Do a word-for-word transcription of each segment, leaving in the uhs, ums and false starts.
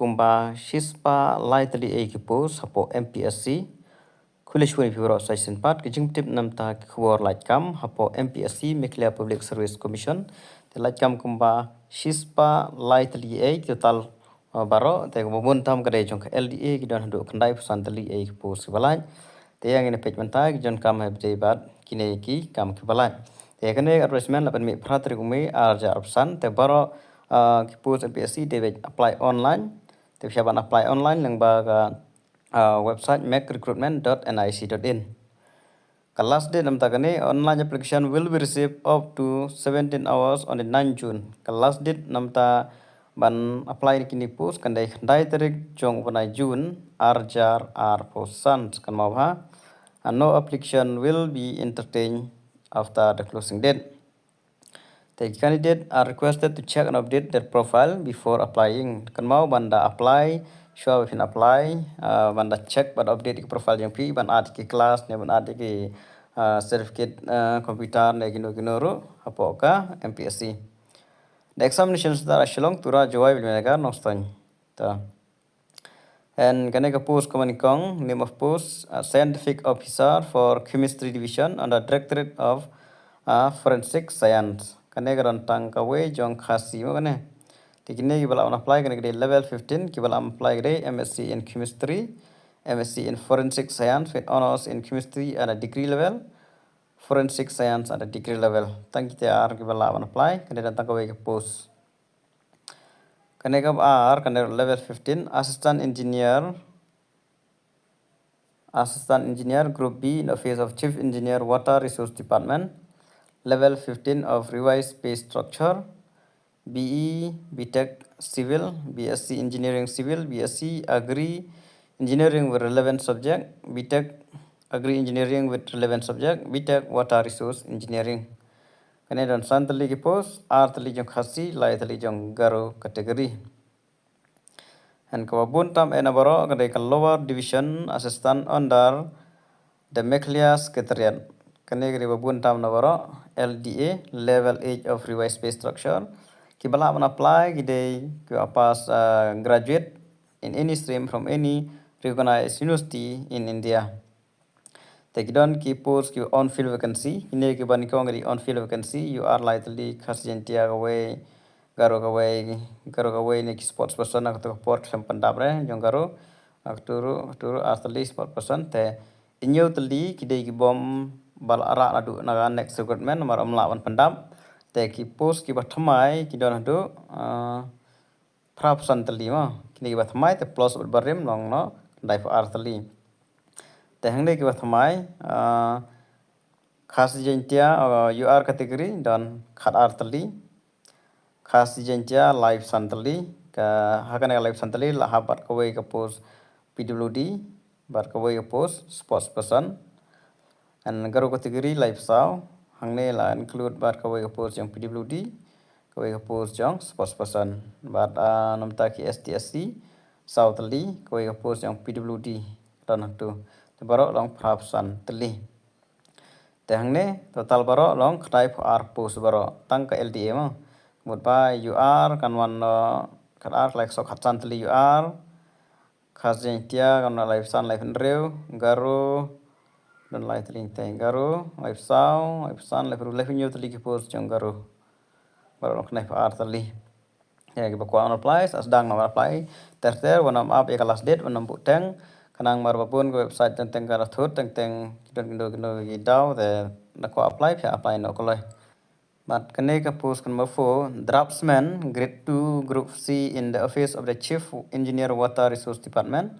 kumba shispah lai tylli ei ki post hapoh M P S C. Khublei shibun ïa phi baroh sa shisien pat. Ki jingtip namar ki khubor lait kam hapoh M P S C, Meghalaya Public Service Commission. Te lait kam kumba shispah lai tylli ei total, uh, baroh, te kumba bun tam ka dei jong ka L D A, ki don haduh khyndai phew san tylli ei ki post kiba lait. Te ïa ngin ïa peit mynta ki jong kam ha ba dei bad kine ki kam kiba lait. Te kane ka advertisement la pynmih phra tarik u May ar hajar arphew san, te baroh, uh, ki post M P S C dei ban apply online. Te phi hap ban apply online lyngba ka, uh, website meg recruitment dot N I C dot in. Ka last date namar kane, online application will be received up to seventeen hours on the ninth June. Ka last date namar ban apply ïa kine ki post kan dei khyndai tarik jong u bnai June ar hajar arphew san, kan mut ba and no application will be entertained after the closing date. The candidate are requested to check and update their profile before applying. Kan mut ban da apply, shuwa ba phin apply, uh, ban da check bad update ki profile jong phi, ban add ki class ne ban add ki, uh, certificate, uh, computer ne kino kino ruh hapoh ka M P S C. The examination centre are Shillong, Tura, Jowai, Vijayanagar, Nongstoiñ. Ta. And kane ka post kaba nyngkong, name of post, uh, Scientific Officer for Chemistry Division under Directorate of, uh, Forensic Science. Kane ka don tang kawei jong Khasi mo kane. Te kine kiba lah ban apply kane ka dei level fifteen, kiba lah ban apply ka dei M S C in Chemistry, M S C in Forensic Science with honours in Chemistry at a degree level, Forensic Science at a degree level. Tang kita ar kiba lah ban apply, kane don tang kawei ka post. Kane kaba ar, kane level fifteen, Assistant Engineer, Assistant Engineer, Group B, in Office of Chief Engineer, Water Resource Department, level fifteen of Revised Pay Structure, B E, B Tech Civil, B Sc Engineering Civil, B Sc Agri Engineering with relevant subject, B Tech Agri Engineering with relevant subject, B Tech Water Resource Engineering. Kane don san tylli ki post, ar tylli jong Khasi, lai tylli jong Garo category. And kaba bun tam eh na baroh ka dei ka lower division assistant under the Meghalaya Secretariat. Kane ka dei ba bun tam na baroh, L D A, level eight of revised pay structure. Kiba lah ban apply ki dei kiba pass, uh, graduate in any stream from any recognized university in India. Te ki don ki post ki unfilled vacancy, kine kiba nyngkong ki dei unfilled vacancy, U R lai tylli, Khasi Jaiñtia kawei, Garo kawei, Garo kawei ne ki sports person, ha kato ka por khlem pyndap re jong Garo, ha kato ruh, kato ruh ar tylli sports person, te hynñiew tylli ki dei ki bym ba la rah naduh na ka next recruitment namar ym lah ban pyndap. Te ki post kiba thymmai ki don haduh, ah, phra phew san tylli mo. Kine kiba thymmai te plus bad barim long noh khyndai phew ar tylli. Te hangne kiba thymmai, ah, Khasi Jaiñtia, ah, U R category don khat ar tylli. Khasi Jaiñtia lai phew san tylli. Ka, ha kane ka lai phew san tylli la hap bad kawei ka post P W D, bad kawei ka post sports person. And Garo category lai phew saw, hangne la include bad kawei ka post jong P W D, kawei ka post jong sports person. Bad, ah, namar ki S T S C saw tylli, kawei ka post jong P W D don hangtu. Te baroh long phra phew san tylli. Te hangne total baroh long khyndai phew ar post baroh tang ka L D A mo. Mut ba U R kan wan, ah, khat ar, lai ksaw khat san tylli U R. Khasi Jaiñtia kan wan lai phew san lai phew hynriew, Garo don lai tylli te, Garo lai phew saw, lai phew san, lai phew hynriew, lai phew hynñiew tylli ki post jong Garo. Baroh long khyndai phew ar tylli. Ïa kiba kwah ban apply sa sdang noh ban apply ter ter, wat nym ap ïa ka last date, wat nym buh teng. Khnang mar ba bun ka website teng teng ka la thut, teng teng ki don kino kino ki daw, te da kwah apply phi apply noh kloi. Bad kane ka post ka number four, draftsman, grade two, group C in the office of the Chief Engineer, Water Resource Department.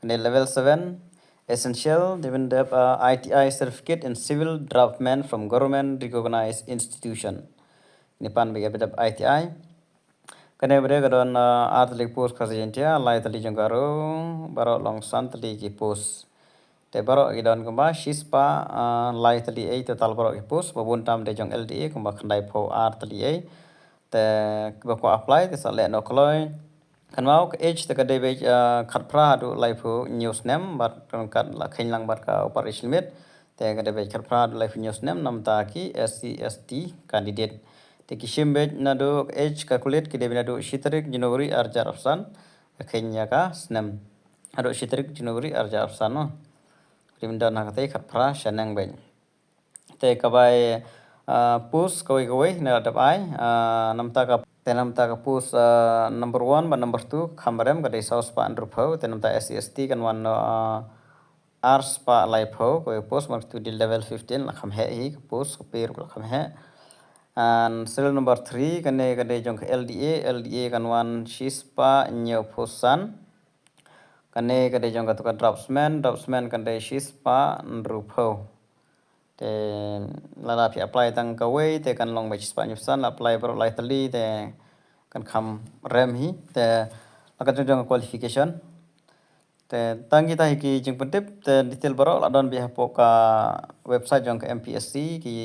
Kane level seven, essential, dei ban dep, uh, I T I certificate in civil draftsman from government recognized institution. Kane pan ba ïa ba dep I T I. Kane ba dei ka don, uh, ar tylli ki post Khasi Jaiñtia, lai tylli jong Garo, baroh long san tylli ki post. Te baroh ki don kumba shispah, ah, lai tylli ei total baroh ki post, ba bun tam dei jong L D A kumba khyndai phew ar tylli ei. Te kiba kwah apply te sa leh noh kloi. Kynmaw ka age te ka dei beit, ah, khatphra haduh laiphew hynñiew snem, bad ryngkat la kheiñ lang bad ka upper age limit. Te ka dei beit khatphra haduh laiphew hynñiew snem namar ki S C S T candidate. Te ki shim beit naduh ka age calculate ki dei beit naduh shi tarik January ar hajar arphew san. ka khein ïa ka snem. Haduh shi tarik January arja apsan no. Rim don ha katei khatphra shaneng beng. Te ka bai, ah, post kawei kawei na dap ai, ah, namta ka, te namta ka post, ah, number one bad number two kham rem ka dei saw spah hynriewphew, te namta S C S T kan wan, ah, ar spah laiphew, kawei post, number two dei level fifteen la kham heh hi ka post, ka pei ruh la kham heh. And serial number three kane ka dei jong ka L D A, L D A kan wan shi spah hynñiewphew san. Kane ka dei jong katu ka draftsman, draftsman kan dei shi spah hynriewphew. Te lada phi apply tang kawei te kan long beit shi spah hynñiewphew san, la apply baroh lai tylli te kan kham rem hi, te la ka jong jong qualification. Te tang kita hi ki jingpyntip, te detail baroh la don beit hapoh ka website jong ka M P S C, ki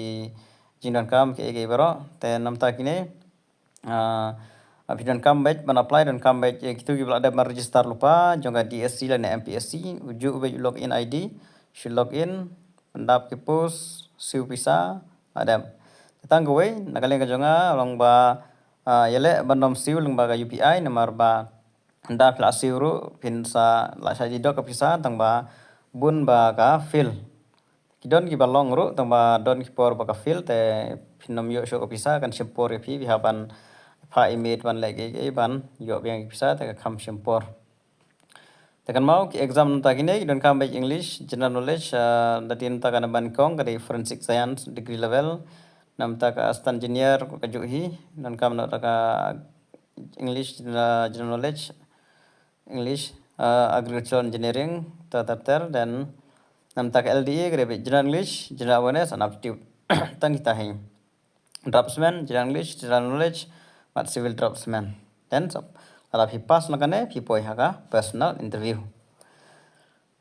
jingdonkam kiei kiei baroh, te namta kine, ah, phi donkam beit ban apply, donkam beit, eh, kitu kiba la dep ban register lypa jong ka D S C lane M P S C, u juh beit u login I D, shu login, pyndap ki post, siew pisa, la dep. Te tang kawei, na ka liang ka jong nga, long ba, ah, ïaleh ban ym siew lyngba ka U P I, namar ba ynda phi la siew ruh, phin sa la shah jylliew ka pisa, tang ba bun ba ka fail. Ki don kiba long ruh, tang ba don ki por ba ka fail, te phin ym ïoh shuh ka pisa, kan shim por ïa phi, phi hap ban phah email ban leh kiei kiei ban ïoh biang ki pisa, te ka kham shim por. Te kan mut ki exam namta kine, ki donkam beit English, general knowledge, ah, da dei namta ka na banyngkong, ka dei forensic science, degree level, namta ka assistant engineer, ka juh hi, donkam namta ka English, general, general knowledge, English, ah, agricultural engineering, ter ter ter, then namta ka L D A, ka dei beit general English, general awareness and aptitude. Tang kita hi. Draftsman, general English, general knowledge, bad civil draftsman. Then, so, lada phi pass na kane, phi poi ha ka personal interview.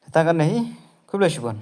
Te tang kane hi, khublei shibun.